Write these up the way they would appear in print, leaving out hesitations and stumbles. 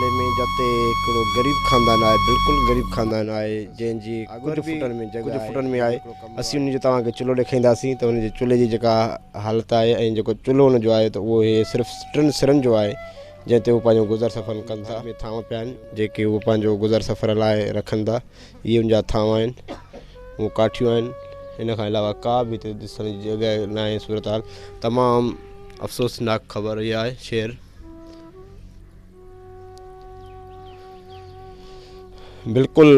محلي ۾ جتي هڪڙو غريب خاندان آهي بلڪل غريب خاندان آهي جنهن جي ڪجهه فٽن ۾ جڳهه آهي فٽن ۾ آهي اسين ان جو توهان کي چلهو ڏيکارينداسين ته ان جي چلهي جي جيڪا حالت آهي ۽ جيڪو چلهو ان جو آهي ته اهو هي صرف ٽن سرن جو آهي جنهن تي هو پنهنجو گذر سفر ڪن ٿا. ۾ ٿانو پيا آهن جيڪي هو پنهنجو گذر سفر لاء رکن ٿا. اهي ان جا ٿانو آهن. اهي ڪاٺيون آهن. ان کان علاوه ڪا به هتي ڏسڻ جي جڳهه ناهي. صورتحال تمام افسوسناڪ خبر اها آهي. شهر بلڪل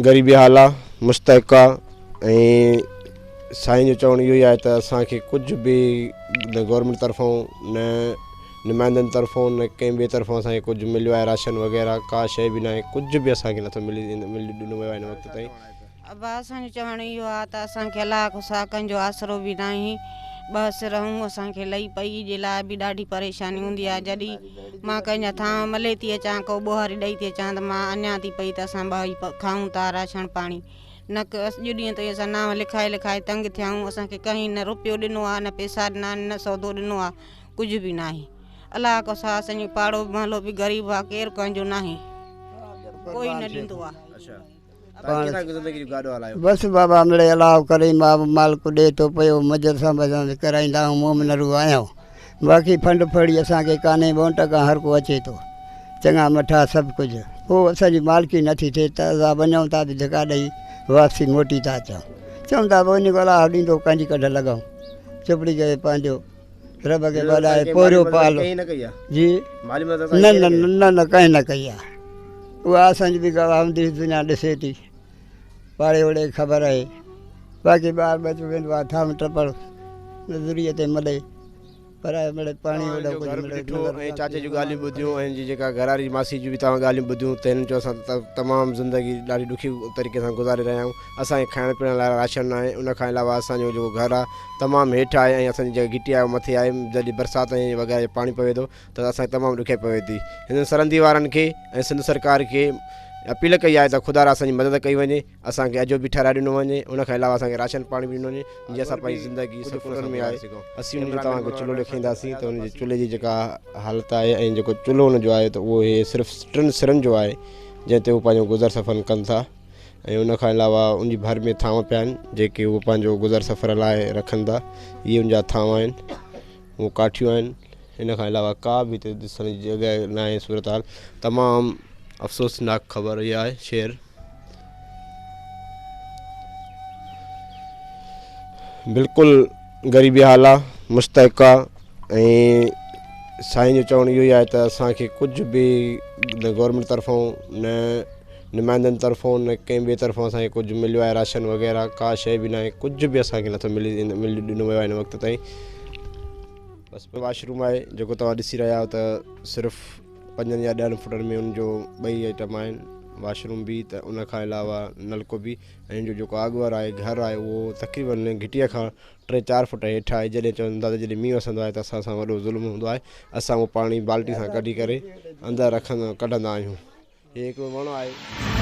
غريبي حال آ مستحق آ ۽ سائين جو چوڻ اهو ئي آهي ته اسان کي ڪجهه به نه گورنمينٽ طرفون نه نمائندن طرفون نه ڪنهن ٻئي طرفون اسان کي ڪجهه مليو آهي راشن وغيره ڪا شيء به ناهي ڪجهه به اسان کي نٿو ملي ملي ڏنو ويو آهي هن وقت تائين. ابا اسان جو چوڻ اهو آ ته اسان کي الله کان سوا ڪنهن جو آسرو به ناهي ٻه سر هون اسان کي لئي پئي جي لاء به ڏاڍي پريشاني هوندي آ جڏهن مان ڪنهن جا ٿانء ملي ٿي اچان ڪو ٻوهاري ڏئي ٿي اچان ته مان اڃان ٿي پئي ته اسان ٻئي کائون ٿا راشڻ پاڻي نه اڄ ڏينهن تائين اسان نانء لکائي لکائي تنگ ٿيا آهيون اسان کي ڪنهن نه روپيو ڏنو آ نه پئسا ڏنا آهن نه سودو ڏنو آ ڪجهه به ناهي الله کان سوا اسان جو پاڙو محلو به غريب آ ڪير ڪنهن جو ناهي ڪوئي نه ڏيندو آ. بس بابا مڙئي الله ڪريم آ مالڪ ڏي ٿو پيو مجر سان بس ڪرائيندا آهيون مومن روح آهيون باقي ڦنڊ ڦڙي اسان کي ڪانهي ٻونٽ کان هر ڪو اچي ٿو چڱا مٺا سڀ ڪجهه پوء اسان جي مالڪي نٿي ٿئي ته اسان وڃون ٿا ته ڌڪا ڏئي واپسي موٽي ٿا اچون چون ٿا پوء ان کي الله ڏيندو ڪنهن جي ڪڍ لڳون چپڙي ڪري پنهنجو رب کي وڏائي پورهيو پالو جي نه نه نه نه ڪنهن نه ڪئي آهي اها اسان جي به گواهه هوندي دنيا ڏسي ٿي پاڙي اوڙي کي خبر آهي باقي ٻار ٻچو ويندو آهي ٿانو ٽپڙ مزوريء تي ملي پر مڙئي پاڻي اوڏو ڪجهه مڙئي ڏٺو ۽ چاچي جون ڳالهيون ٻڌيون ۽ جي جيڪا گهراري ماسي جون به توهان ڳالهيون ٻڌيون ته هنن چيو اسان تمام زندگي ڏاڍي ڏکي طريقي سان گذاري رهيا آهيون اسان کي کائڻ پيئڻ لاء راشن ناهي ان کان علاوه اسان جو جيڪو گهر آهي تمام هيٺ آهي ۽ اسان جي جيڪا گهٽي آهي اها مٿي آهي جڏهن برسات ۽ وغيره جو پاڻي پوي ٿو ته اسان کي تمام ڏکيائي پوي ٿي هنن سرندي وارن کي ۽ سنڌ سرڪار کي اپيل ڪئي آهي ته خدارا اسان جي مدد ڪئي وڃي اسان کي اجهو به ٺهرائي ڏنو وڃي ان کان علاوه اسان کي راشن پاڻي به ڏنو وڃي جيئن اسان پنهنجي زندگي سڪون سان گذاري سگهون. اسين ان جو توهان کي چلهو ڏيکارينداسين ته ان جي چلهي جي جيڪا حالت آهي ۽ جيڪو چلهو ان جو آهي ته اهو هي صرف ٽن سرن جو آهي جنهن تي هو پنهنجو گذر سفر ڪن ٿا. ۽ ان کان علاوه ان جي ڀر ۾ ٿانو پيا آهن جيڪي هو پنهنجو گذر سفر لاء رکن ٿا. اهي ان جا ٿانو آهن. اهي ڪاٺيون آهن. ان کان علاوه ڪا به هتي ڏسڻ جي جڳهه ناهي. صورتحال تمام افسوسناڪ خبر اها آهي. شهر بلڪل غريبي حال آ مستحق آ ۽ سائين جو چوڻ اهو ئي آهي ته اسان کي ڪجهه به نه گورنمينٽ طرفون نه نمائندن طرفون نه ڪنهن ٻئي طرفون اسان کي ڪجهه مليو آهي راشن وغيره ڪا شيء به ناهي ڪجهه به اسان کي نٿو ملي ملي ڏنو ويو آهي هن وقت تائين بس واش روم آهي جيڪو توهان ڏسي رهيا آهيو ته صرف پنجن يا ڏهن فٽن ۾ ان جو ٻئي آئٽم آهن واش روم به ته ان کان علاوه نلڪو به ۽ ان جو جيڪو آڳور آهي گهر آهي اهو تقريبن گهٽيء کان ٽي چار فٽ هيٺ آهي جڏهن چون ٿا ته جڏهن مينهن وسندو آهي ته اسان سان وڏو ظلم هوندو آهي اسان اهو پاڻي بالٽي سان ڪڍي ڪري اندر رکندا ڪڍندا آهيون هي هڪڙو وڻ آهي.